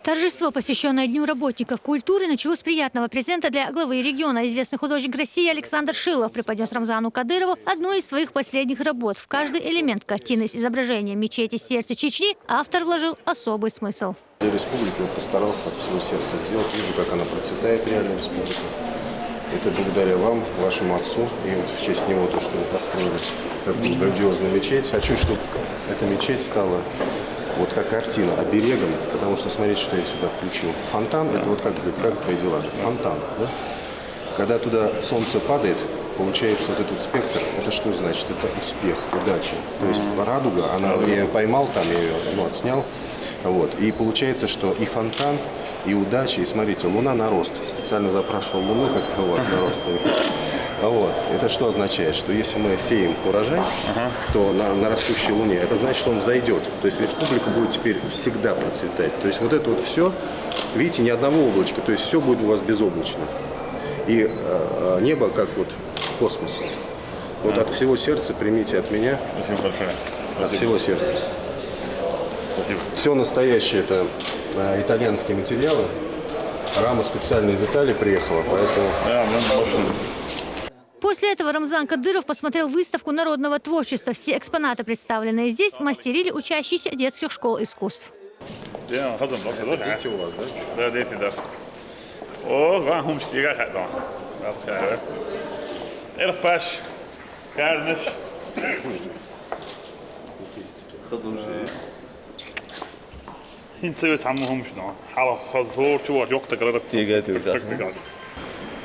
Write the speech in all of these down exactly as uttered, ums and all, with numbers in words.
Торжество, посвящённое Дню работников культуры, началось с приятного презента для главы региона. Известный художник России Александр Шилов преподнёс Рамзану Кадырову одну из своих последних работ. В каждый элемент картины с изображением мечети «Сердце Чечни» автор вложил особый смысл. Для республики вот постарался от всего сердца сделать. Вижу, как она процветает, реально, республика. Это благодаря вам, вашему отцу, и вот в честь него то, что вы построили такую грандиозную мечеть. Хочу, чтобы эта мечеть стала вот как картина, оберегом, потому что смотрите, что я сюда включил. Фонтан, это вот как, говорит, как твои дела? Фонтан, да? Когда туда солнце падает, получается вот этот спектр, это что значит? Это успех, удача. То есть радуга, она, я её поймал там, я её, ну, отснял. Вот. И получается, что и фонтан, и удача, и смотрите, луна на рост. Специально запрашивал луну, как у вас на рост. А вот. Это что означает? Что если мы сеем урожай, то на, на растущей луне, это значит, что он взойдет. То есть республика будет теперь всегда процветать. То есть вот это вот все, видите, ни одного облачка. То есть все будет у вас безоблачно. И э, э, небо как вот космос. Вот от всего сердца примите от меня. Спасибо большое. От всего сердца. Все настоящее, это э, итальянские материалы. Рама специально из Италии приехала, поэтому... Да, ну, в общем, После этого Рамзан Кадыров посмотрел выставку народного творчества. Все экспонаты, представленные здесь, мастерили учащиеся детских школ искусств. я хазан просто, да? Дети у вас, да? Да, дети, да. О, ван хумш тига хатан. Эрпаш, карныш. Хазумши. Хин цевет хаму хумш, да. Хала хазор чувар, ёк так радак. Тига тюрдак.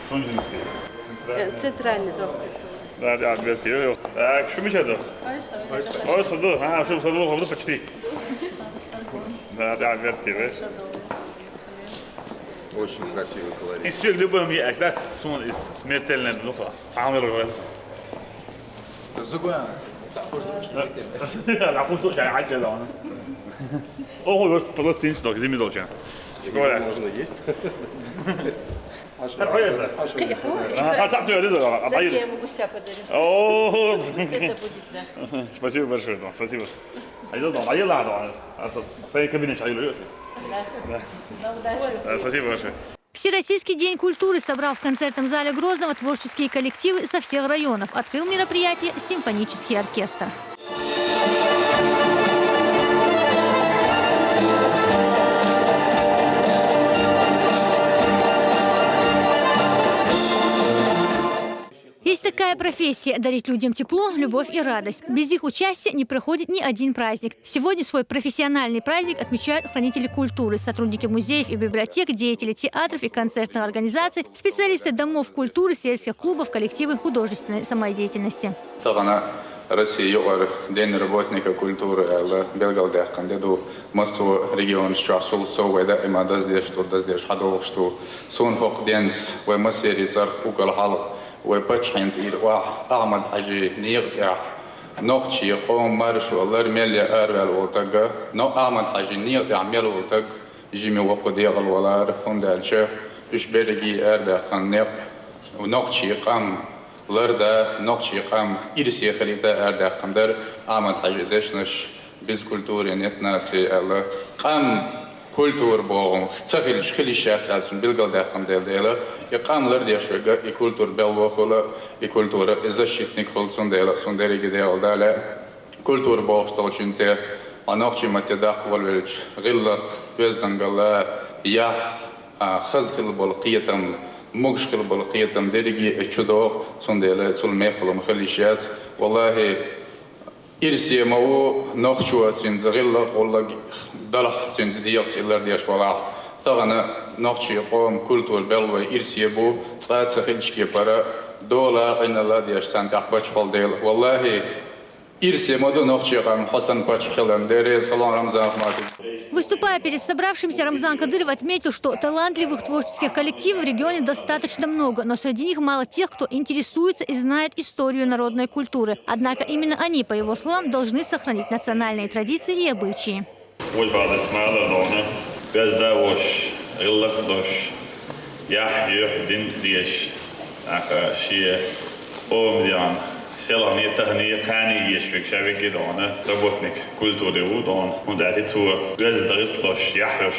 Сунжинский. Э, Центральный дом. Да, да, Альберт, ёк. Так, что мы сейчас? Ой, саду. А, что саду, саду почти. Да, да, Альберт, Очень красивый колорит. И все любым я, да, сон из смертельной духа. Самый раз. Зугуя. Да, хуй тут, я, я, я. О, вот просто институт, где медалча. Школа. Можно есть? Хорошо. А, так ты это, а, Дайте я ему гуся подарю. О, Это будет, да. Спасибо большое, да, спасибо. А я, да, а я, да, да. А со- своей кабинете, а я, На удачу. Да, спасибо большое. Всероссийский день культуры собрал в концертном зале Грозного творческие коллективы со всех районов. Открыл мероприятие симфонический оркестр. Есть такая профессия — дарить людям тепло, любовь и радость. Без их участия не проходит ни один праздник. Сегодня свой профессиональный праздник отмечают хранители культуры, сотрудники музеев и библиотек, деятели театров и концертных организаций, специалисты домов культуры, сельских клубов, коллективы художественной самодеятельности. Тахан Россия юкъара День работника культуры аьлла белгалдаьккха де ду. Массо регионаш чу сул сов вай даима даздеш ду, даздеш хьадоагӀаш ду. Сона хӀокху денца вай массеран цӀарах укхал хьалха вай паччахьан тӀера охьа Ахьмад-Хьаьжин некъа тӀехь нохчийн къоман маршо лар мел яь араваьлла волу таг, но Ахьмад-Хьаьжин некъа тӀехь мел волу таг жима воккха декъала валара, хӀунда аьлча уьш берриге а арадаьккхина некъ нохчийн къам ларда, нохчийн къам ирсе хилийта арадаьккхина дара Ахьмад-Хьаьжин дешнаш. Без культуры нет нации аьлла, къам культура бохург ца хилча хила йиш яц аьлла, цуьнан билгалдаьккхина дела дела, и къам лардеш верг, и культура белхало хуьлу, и культура и защитник хуьлу, цундела, цунна дерриге а дела дале, культура бохуш долчуьнца, хьо нохчийн матте даккха волавелча, гӀиллакх, оьздангалла, яхь, а, хаза хила болу кхетам, могуш хила болу кхетам дерриге а чу догӀу, цундела цул мехала ма хила йиш яц. Валлахи, ирсе ма ву нохчо цуьнца гӀиллакх а, гӀуллакх а далахь, цуьнца дегӀаца и лардеш валахь. Тахана нохчийн къоман культура белхалой ирсе бу, цкъа а ца хилча кепара, дола а, къиналла а деш царна тӀехь паччахьалла дела. Валлахи, ирсе ма ду нохчийн къам хьо санна паччахь хиларна. Дела реза хуьлда хьуна, Рамзан Ахматович. Выступая перед собравшимися, Рамзан Кадыров отметил, что талантливых творческих коллективов в регионе достаточно много, но среди них мало тех, кто интересуется и знает историю народной культуры. Однако именно они, по его словам, должны сохранить национальные традиции и обычаи. Вай баьхна смала лоьхна, безда вош, гӀиллакх дош, яхь, юьхь, дин деш, аха, шен къоман дегӀан селхане, тахане, кхане еш верг ша верг а догӀна, работник культуры ву догӀна, хӀунда аьлча цо безда гӀиллакх дош, яхь йош,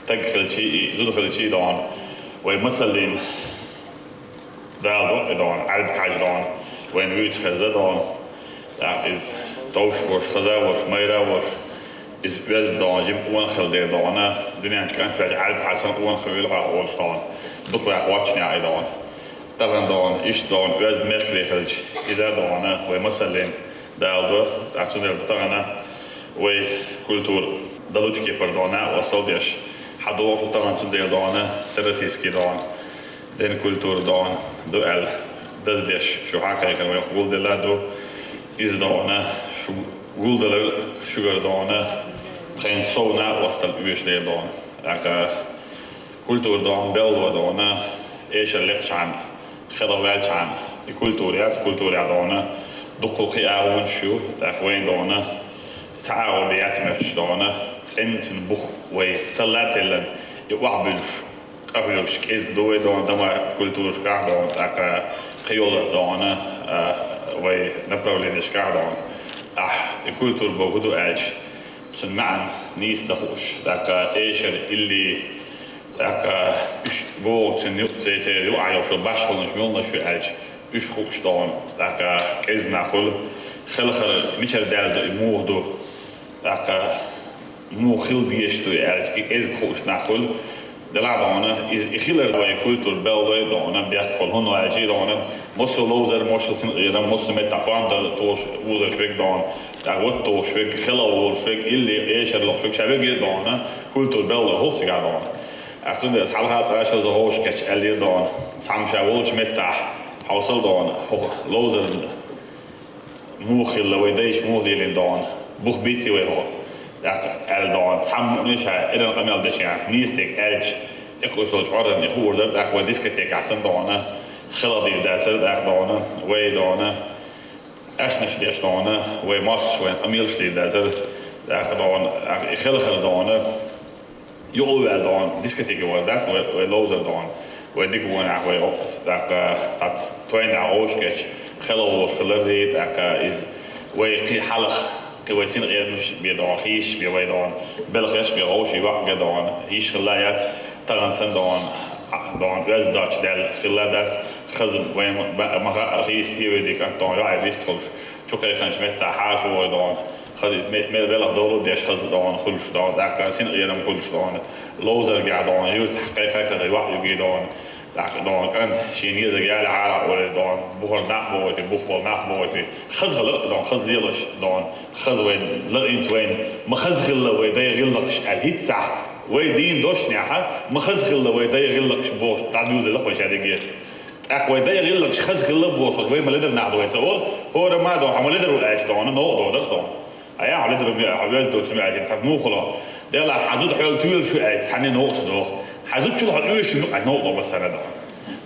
Таг хилчий, и зуда хилчий дона, вай масаллин Дала ду и дона, Ӏаьрб кхаж дона, вайна вуьйцу хеза дона. ТӀаккха иза товш вош, хаза вош, майра вош, иза оьзда дона, жима къонах хила дера дона, дуьнен чу кӀант ваьлча Ӏаьрб хьасан къонах хила вуьлу хьа олуш дона. Дукха ваьхна воццушехь и дона. Тахана дона, иштта дона, оьзда мехкарий хилча, иза дона, вай масаллин Дала ду, тӀаккха цундела тахана вай культура далучу кепара дона, осал деш, хьадогӀуш ду тахана цундела дона, всероссийский дона, ден культура дона, ду аьлла, даздеш, шу хьакхайкхина вайх гулделла ду, иза дона, шу гулдалар шуьгара дона, тхайна совна осал оьшуш дера дона. ТӀаккха Культура дона, белла дона, эшар лекхачхьана, хила ваьлчхьана, и культура яц, культура дона, дуккха кхин агӀонаш ю, тӀаккха вайн дона, цхьа агӀо бен яц моьттуш дона, цӀена цуьнан бух вай талла а теллина, и охьабуьллуш, къахьоьгуш кӀезиг ду вай дона, дама культурашкахь дона, тӀаккха кхин йолу дона, а, вай направленешкахь дона. Ахь и культура боху ду аьлча, цуьнан маьӀна нийса дан хууш, тӀаккха эшар илли, тӀаккха уьш боху цуьнан юкъа церан юкъахь йолуш башхаллаш муьлханаш ю аьлча, уьш хууш дона, тӀаккха кӀезиг нах хуьлу, хелхар мичара даьлла ду и муха ду, тӀаккха муха хила дезаш ду и аьлча, и кӀезиг хууш нах хуьлу, делахь дона, иза и хилар вай культура белла дона, бехкахула хӀунда аьлча дона, массо а ловзар, массо а синкъерам, массо а меттахь пандар тош вузаш вега дона, тӀаккха ват тош вега, хила волуш вега, илли эшар лохуш вега, ша вега дона, культура белла хӀух цигахь дона. Ахь цундела хьалха цкъа шозза хӀовш кечча аьллера дона, цхьамма ша волчу меттахь хьовсал дона, хӀокху ловзаран муха хилла вай дайша муха лелийна дона, бух бийци вай хӀокху, тӀаккха аьлла дона, цхьамма мукъане ша эрна къамел дешехь, нийса дерг аьлча, тӀекхуьуш долчу Ӏоррана и хуур дара, тӀаккха вай дискотекахь санна дона, хила дийр дацара, тӀаккха дона, вай дона, аьшнаш деш дона, вай мостагӀчу вайн къамелаш дийр дацара, тӀаккха дона, тӀаккха и хелхар дона, юкъа ваьлла дона, дискотеке вара дац, вай, вай ловзар дона, вай дика вонехь, вай тӀаккха цхьацца тойнехь вовшахкхетча, хила волуш хилар, тӀаккха иза вай кхин хьалха, кхин вай синкъерамаш бен дона, хийшаш бен вай дона, белхаш бен вовшийн йоӀ ган дона, йиш хилла яц, тахана санна дона, дона, оьзда доцуш даьлла хилла дац, хаза вайн ма, ма хаьара хийца те вай дика кӀант дона, йоӀ вистхуьлуш, чу кхайкхинчу меттахь хьаша вой дона, хаза иза ме-, ме-, велха долу деш хаза дона хуьлуш дона, тӀаккха синкъерам хуьлуш дона, ловзаргахь дона, юьртахь кхайкхайкхара йоӀ югий дона, тӀаккха дона кӀант шен езаг яла хьала а олий дона, бухара нах бохуьйтий, бух болу нах бохуьйтий, хаза хила а дона, хаза лелаш дона, хаза вай ларъинца вайна, ма хаза хилла вай дай гӀиллакхаш аьлла хӀинццехь, вай дийна дошнехь, ма хаза хилла вай дай гӀиллакхаш бохуш, дӀадуьйладелла вай шадерриге. ТӀаккха вай дай гӀиллакхаш хаза хилла бохуш, вай ма ледара нах ду вай ца олу, хӀора ма а дона, хьан ма ледара ву аьлча дона, новкъа дохудар дона. Ай, хьан ледара ву, хьан веза доцу ма аьлча, цхьа муха ло. Делахь, хьан зуда хьоьлла туьйлуш ю аьлча, цхьанне новкъа ца доху. Хьан зудчул хьо оьшуш ю аьлча, новкъа доху массарна дона.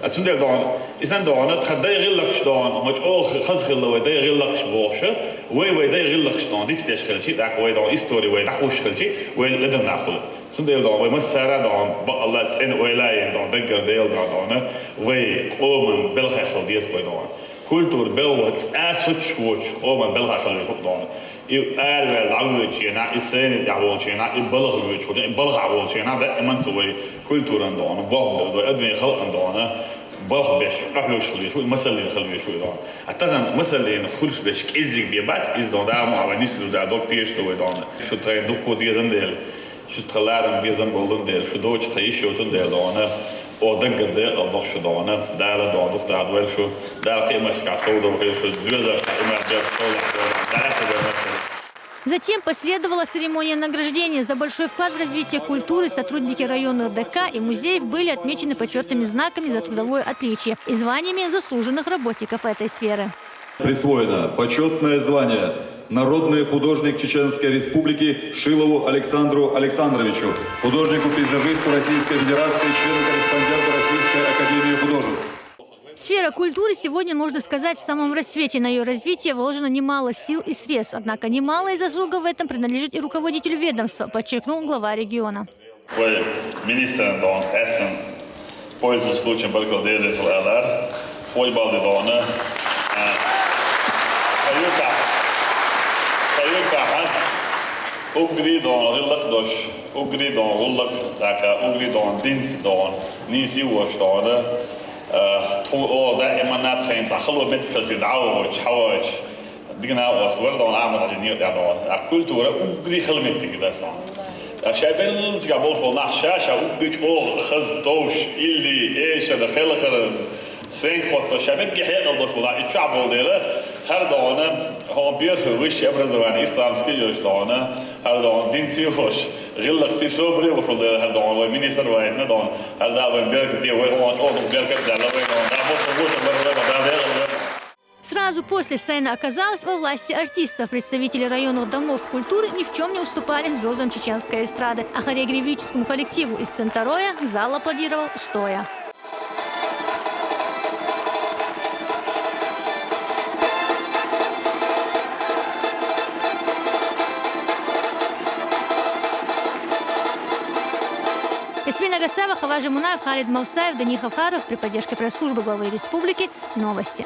А цундела дона, и санна дона, тхан дай гӀиллакхаш дона, ма чӀогӀа хаза хилла вай дай гӀиллакхаш бохуш, вай, вай дай гӀиллакхаш дона, дицдеш хилчий, тӀаккха вай дона, истори вай дӀакхуьйсуш хилчий, вай ледара нах хуьлу. Цундела дона, вай массара а дона, бакъалла цӀена ойла а йина дона, даггара Дела дона, дона, вай къоман белхех хила деза вай дона. Культура белхо цкъа а соцуш воцуш къоман белхех хила веза дона. И араваьлла дӀавоьдучу хенахь, и сайна тӀехь волчу хенахь, и балха воьдуш, и балхахь волчу хенахь, даиман ца вай культуран дона, боху вай адамийн халкъан дона, балха беш, къахьоьгуш хила веза ву, и масаллина хила веза ву и дона. А тахана масаллина хуьлуш беш кӀеззиг бен бац, иза дона, Дала мукъ лахь вай нисса ду да дог тешаш ду вай дона. Шу тхайна дуккха дезам дела. Шу тхан ларам безам болу дан дела, шу доцу тхан йиш йоцун дела дона, оха даггара декъал доху шу дона, Дала дона дукха даха дойла шу, Дала кхиамашкахь сов дохийла шу, доьзалшкахь иман бер сов лахь дойла, Дала шу бер массарна. Затем последовала церемония награждения. За большой вклад в развитие культуры сотрудники районных Д К и музеев были отмечены почётными знаками «За трудовое отличие» и званиями заслуженных работников этой сферы. Присвоено почётное звание «Народный художник Чеченской Республики» Шилову Александру Александровичу, художнику-пейзажисту Российской Федерации, члену-корреспонденту Российской академии художеств. Сфера культуры сегодня, можно сказать, в самом расцвете. На её развитие вложено немало сил и средств. Однако немалая заслуга в этом принадлежит и руководителю ведомства, подчеркнул глава региона. Вай министран дона, эсан, пользуясь случаем, баркалла деза ала аьлла, хой балди дона. А, тхан юкъахь, тхан юкъахь, Уггаре дона гӀиллакх дош, уггаре дона гӀулакх, тӀаккха уггаре дона динца дона, нийса вош дона. Э, тхо, о, даиман тхайна цхьа хало меттиг хилча дӀа а воагӀаш, хьа а воагӀаш, дика накъост вар дона, Ахьмад-Хьажий некъа тӀа дона. А культура уггаре хала меттиг да дона. ТӀаккха ша беллача болх бо нах ша-ша уггаре чӀоагӀа хаза товш, илли, эшар, хелхар, сенга хотташ, ша мегаш хьекъал долаш бола, и чохь болу дела, хӀара догӀана, хьо первый высшее образование, исламский йолуш догӀана, хӀара догӀана динца а волуш, гӀиллакхца а собаре а волуш волу дела, хӀара догӀана вай министр ваийтина догӀана, хӀара да вайн беркате, вай хьуна чӀогӀа беркат даьлла, вай догӀана, да, боккъал ву сан вара, вай догӀана, да, дегӀал вай. Сразу после сцена оказалась во власти артистов. Представители районных домов культуры ни в чем не уступали звездам чеченской эстрады, а хореографическому коллективу из Центороя зал аплодировал стоя. Ясмина Гацаева, Хаважи Мунаев, Халид Мавсаев, Дани Хафаров при поддержке пресс-службы главы республики. Новости.